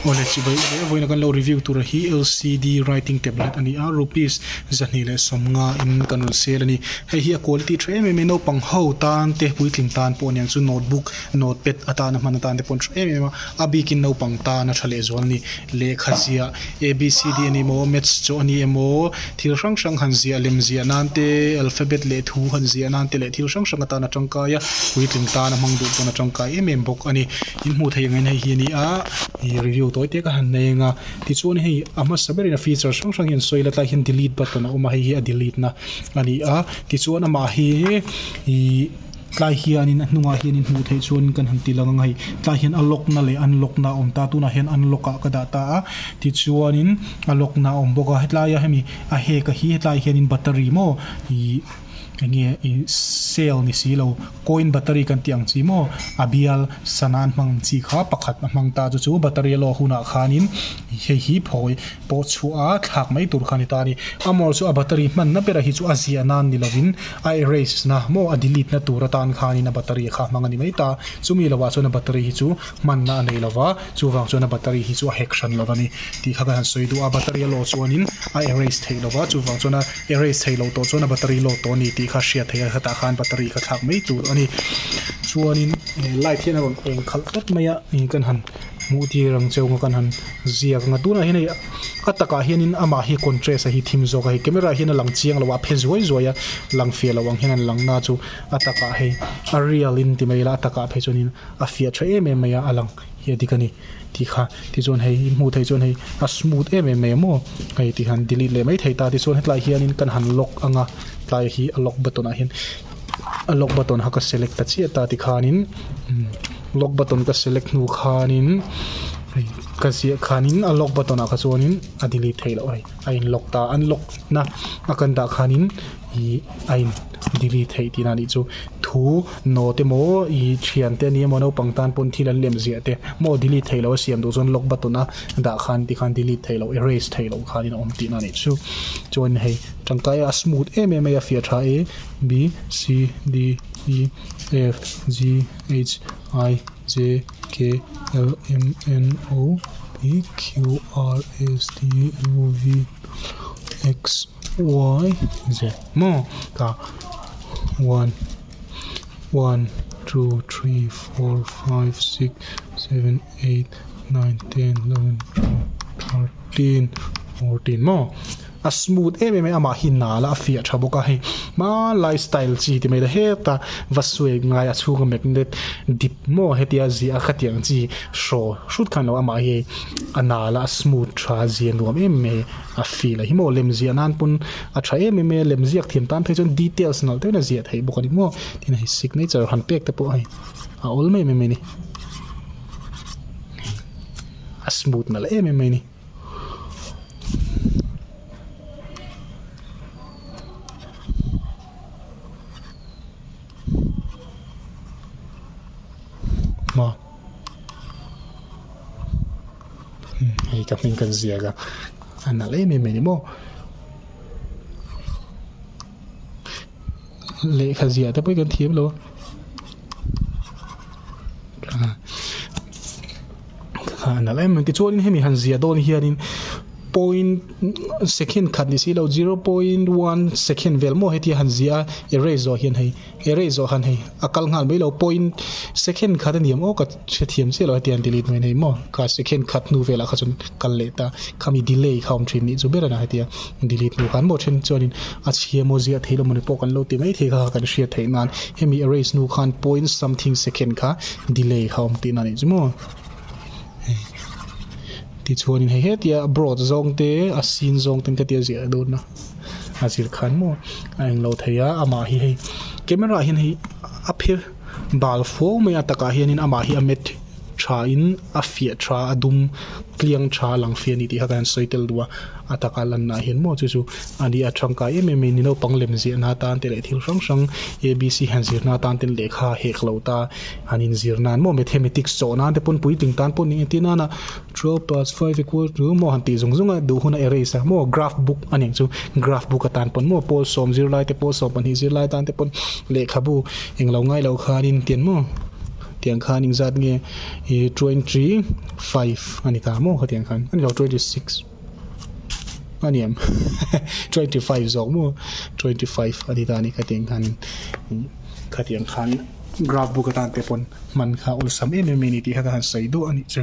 Awle chibai hle vawiin a kan lo review tur hi lcd writing tablet a ni a rupees 250 in kan rawn sel a ni hei hi a quality tha em em a naupang ho tan te puitling tan pawh a niang chu notebook notepad atana hman atan te pawh an tha em em a a bikin naupang tan a tha leh zual a ni lehkha ziah abcd a ni maw maths chu a ni emaw thil hrang hrang han ziah lem ziah nan te alphabet leh thu han ziah nan te leh thil hrang hrang atan a tangkai a puitling tan a hmang duh pawn a tangkai em em bawk a ni. In hmuh theih angin hei hi a ni a ih review tawi te ka han nei ang a tichuan hei a hmasa berin a feature hrang hrang hi an sawi la tlai hian delete button a awm a hei hi a delete na a ni a tichuan amah hi ih tlai hianin a hnungah hianin hmuh theih chuan kan han ti lang ang a hei tlai hian a lock na leh unlock na a awm ta tunah hian unlock ah ka dah ta a tichuanin a lock na a awm bawk a hetlai a hemi a hek a hi hetlai hianin battery maw ih. Enge i cell ni si lo coin battery kan tih ang chi maw a bial sana an hmang ang chi kha pakhat a hmang ta chu chu battery a lawh hunah khanin hei hi phawi pawh chhuah a thlak mai tur kha a ni ta a ni amawr chu a battery hmanna bera hi chu a ziah nan ni lovin a erase na maw a delete na tur atan khanin a battery kha a hmang a ni mai ta chumi lovah chuan a battery hi chu hmanna a nei lova chuvang chuan a battery hi chu a hack hran lo a ni tih kha ka han sawi duh a battery a lawh chuanin a erase theih lova chuvang chuan a erase theih loh tawh chuan a battery load tawh a ni tih kha hriat theih a hetah khan battery kha thlak mai tur a ni chuanin light hian a rawn eng khalh tlat mai a ih kan han hmuh tir ang cheu nga kan han ziak ang a tunah hian hei a takah hianin amah hi contrast a hi thim zawk a hei camera ah hian a lang chiang lo a a phe zuai zuai a lang fiah loh ang hian an lang na chu a takah hei a real in ti mai ila a takah phei chuanin a fiah tha em em mai a a lang hi a dik a ni tih kha tichuan hei in hmuh theih chuan hei a smooth em em mai a maw hei ti han delete leh mai thei ta tichuan hetlai hianin kan han lock ang a tlai hi a lock button ah hian a lock button kha ka select ta chiah ta tikhanin lock button ka select hnu khanin hei ka ziah khanin a lock button ah kha chuanin a delete theih loh a hei a in lock ta unlock na a kan dah khanin ih a in delete theih tihna anih chu thu note emaw ih thian te ania emaw naupang tan pawn thil an lem ziah te maw delete theih loh a siam duh chuan lock button a dah khan tikhan delete theih loh erase theih loh khanin a awm tihna anih chu chuan hei tangkai a smooth em em mai a fiah tha e b c d e f g h i j k l m n o p q r s t u v x y z maw ka one one two three four five six seven eight nine ten eleven twelve thirteen fourteen maw a smooth em em a amah hi nal a a fiah tha bawk a hei hmanlai style chi ti mai ta heta va suai ngai a chhunga magnet dip maw hetia ziah a khatiang chi hraw hrut khan lo amah hi hei a nal a a smooth tha a zia nuam em mai a feel a hi maw lem ziah nan pawn a tha em em mai a lem ziak thiam tan phei chuan details nalh deuhin a ziah theih bawk a ni maw tin hei signature han pek te pawh hei a awl mai em em mai a ni a smooth nalh em em mai a ni. Maw hei ka hming kan ziak a a nalh em em mai ni maw lehkha ziah te pawh hi kan thiam lo a a nalh em em tichuanin hemi han ziah dawn hianin point second khat ni si lo zero point one second vel maw hetia han ziah a erase zawh hian hei erase zawh han hei a kal nghal mai lo point second khat a ni ang aw ka hrethiam chiah lo hetiang delete mai nei maw kha second khat hnu velah kha chuan kal leh ta khami delay kha awm thin nih chu ber a hetia delete hnu khan maw then chuanin a chhia maw ziah theih lo mawni pawh kan lo ti mai thei kha kan hriat theih nan hemi erase hnu khan point something second kha delay kha awm tihna nih chu maw hei tichuanin hei hetia broad zawng te a sin zawng ten ka tia ziah dawn a a zir khan maw a englo thei a amah hi hei camera ah hian hei a phe bal fo mai a takah hianin amah hi a met tha in a fiah tha a dum tliang tha a lang fiah a ni tih kha ka han sawi tel duh a a taka lanna ah hian maw chu chu a ni a tangkai em em mai ni naupang lem ziahna atan te leh thil hrang hrang a b c han zirna atan ten lehkha hek lo ta han inzir nan maw mathematics chawh nan te pawn puitling tan pawh ni engtir nana 12 plus 5 equal to maw han tih zung zung a duh hun a erase a maw graph book a nih chu graph book atan pawn maw pawl sawm zirlai te pawl sawm pahnih zirlai tan te pawn lehkhabu englo ngai lo khanin tian maw. Tiang khan engzat nge ih 25 a ni ta maw khatiang khan a ni lo 26 a ni em 25 zawk maw 25 a ni ta a ni khatiang khan khatiang khan graph book atan te pawn hman kha awlsam em em mai a ni tih kha ka han sawi duah a nih chu.